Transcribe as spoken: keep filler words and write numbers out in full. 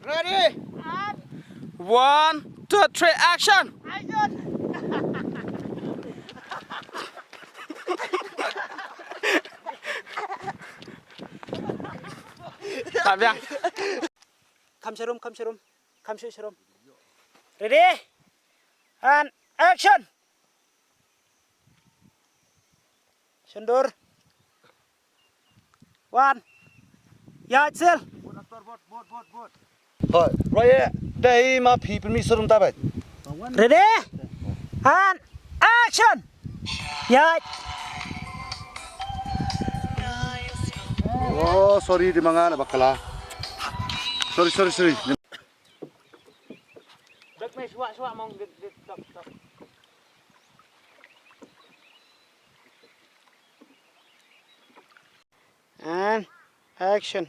Ready? One, two, three, action! Tam biang. Kham sharum, kham sharum, kham shu sharum. Ready? And action! Shendur. One. Ïaid sil. Hoi, roi eh. Dei ma phi pynmih sharum ta bad. Ready? And action. Ïaid. Oh, sorry, di manga na bakla. Sorry, sorry, sorry. Bek me shwa shwa mong dit dit tok tok. And action.